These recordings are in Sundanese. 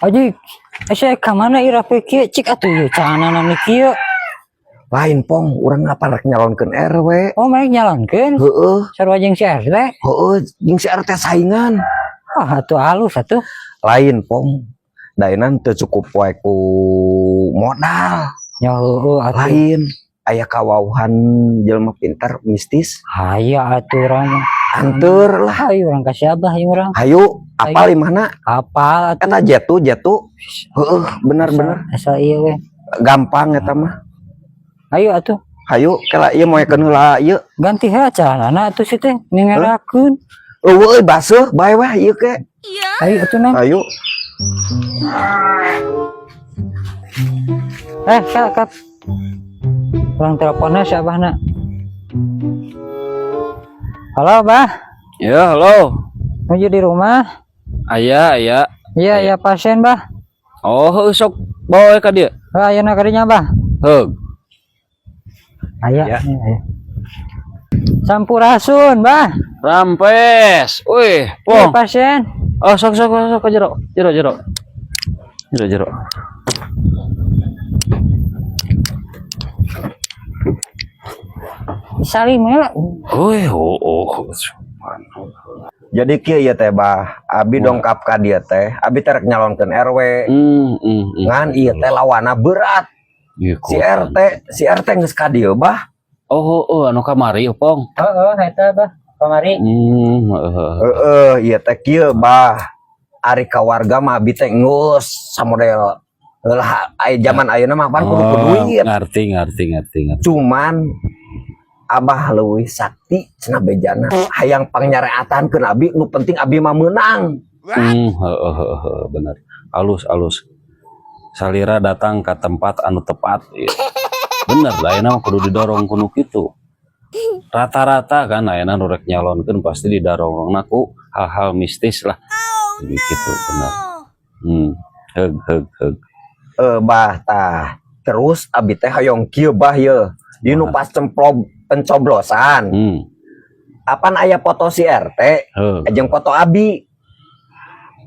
Aji, asa ka mana ira kieu, cik atuh ieu caanana ni kieu. Lain, Pong, urang ngapa rek nyalonkeun RW. Oh, mereka nyalonkeun? Heeh. Sarua jeung si RT. Heeh, jeung si RT saingan. Ah, atuh halus atuh. Lain, Pong. Daenan teu cukup wae ku modal. Ya heueuh atuh. Lain, aya kawauhan jelema pintar mistis. Haya atuh urang mah. Anteur lah. Hayu urang ka si Abah, hayu urang. Hayu, apal di mana? Apal atuh. Eta jetu jetu. Heeh, bener bener. Asal ieu we. Gampang eta mah. Hayu atuh. Hayu, kela ieu moekeun heula ieu. Ganti heula calanana atuh si teh ngerakeun. Eueuh euy, baseuh bae weh ieu ke. Hayu atuh, Neng. Hayu. Eh, kak, kak. Urang teleponnya si Abahna. Halo, Bah. Ya, halo. Nuju di rumah? Aya, aya. Iya, ya pasien, Bah. Oh, heuh, sok bawa ka dieu. Oh, ayeuna ka dinya, Bah. Heug. Aya, Ya. aya. Sampurasun, Bah. Rampes. Wih, Iya, Pong. Pasien. Oh, sok sok sok ka jero. Jero, jero. Jero, jero. Salim ya. Wih, oh. Jadi kieu ieu teh, Bah, abi dongkap ka dieu teh, abi teh rek nyalonkeun RW. Ngan ieu teh lawana berat. Ieu Si RT, si RT geus ka dieu, Bah. Oh, anu kamari, Pong. Heeh, eta, Bah. Kamari. Heeh. Heeh, ieu teh kieu, Bah. Ari ka warga mah abi teh geus samodel heula, aya zaman ayeuna mah pan kudu ku Oh, duit. ngerti, ngerti, ngerti, ngerti. Cuman Abah leuwih sakti cenah bejana hayang pangnyareatankeun abi, nu penting abi mah meunang. Heeh, heeh, heeh, bener. Alus, alus. Salira datang ke tempat anu tepat. Iya. Bener lah, ayeuna mah kudu didorong kudu kitu. Rata-rata kan ayeuna nu rek nyalonkeun pasti didorongna ku hal-hal mistis lah. Jadi gitu, bener. Heug, heug, heug. Eh, Bah, tah terus abi teh hoyong kieu, Bah, ye di nu pas cemplob pencoblosan apan aya foto si RT jeung foto abi,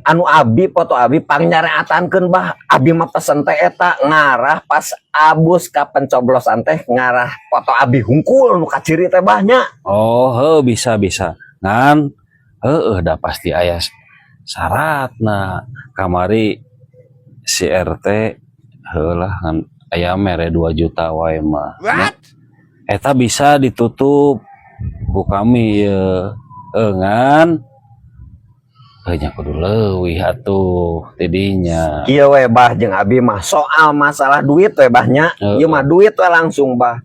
anu abi foto abi pangnyareatankeun, Bah. Abi mah pesen teh eta ngarah pas abus ka pencoblosan teh ngarah foto abi hungkul nu kaciri teh, Bah, nya. Oh, heuh, bisa bisa. Ngan heueuh da pasti aya syaratna. Kamari si RT heulah ngan aya mere 2 juta wae mah. What? Eta bisa ditutup ku kami ye. Ngan heuh nya kudu leuwih atuh tidinya. Kieu we, Bah, jeung abi mah soal masalah duit we, Bah, nya. Heeh. Ieu mah duit we langsung, Bah.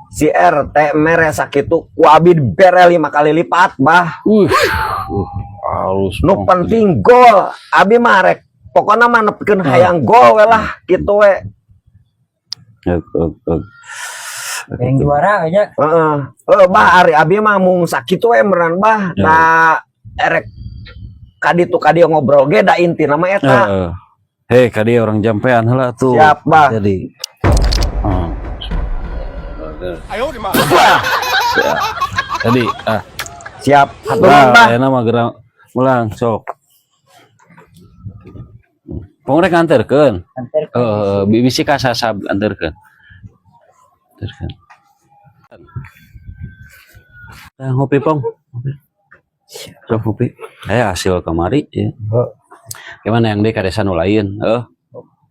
Si RT mere sakitu ku abi dibere 5 kali lipat, Bah. Halus. Nu Pong. Penting gol. Abi mah rek pokokna mah nepikeun hayang gol we lah kitu we. Heug, heug, heug. Yang juara aja. Heeh. Heuh, Bah, ari abi mah mung sakitu we meureun, Bah. Ya. Da erek kaditu kadieu ngobrol ge da intina mah eta. Heeh. Hei, kadi orang jampean heula tuh. Siap, Bah. Jadi. Jadi, ah, Siap. Hatur nuhun, nah, Bah. ayeuna mah gerang mulang sok. Pong rek nganterkeun. Anter. Heeh, bisi kasasab anterkeun. Anterkeun. Nah, ngopi, Pong. Ngopi. Sok ngopi. Eh, hasil kamari ya. Gimana yang di ka desa nu lain? Heuh.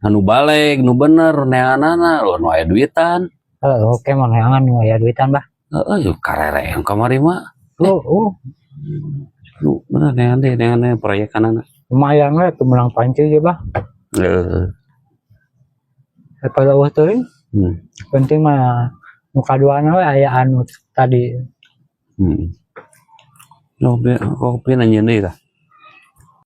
Anu baleg, nu bener neanana, lu nu aya duitan. Oh, oke, mau neangan nu aya duitan, Bah. Heeh, yuk karere yang kamari mah. Oh. Nu bener neangan deh, neangan deh proyekanana. Lumayan we tuh menang panci ge, Bah. Heeh. Daripada eueuh teuing. Penting mah nu kaduana we aya anu tadi. Ngopi, kopi nanya deui lah.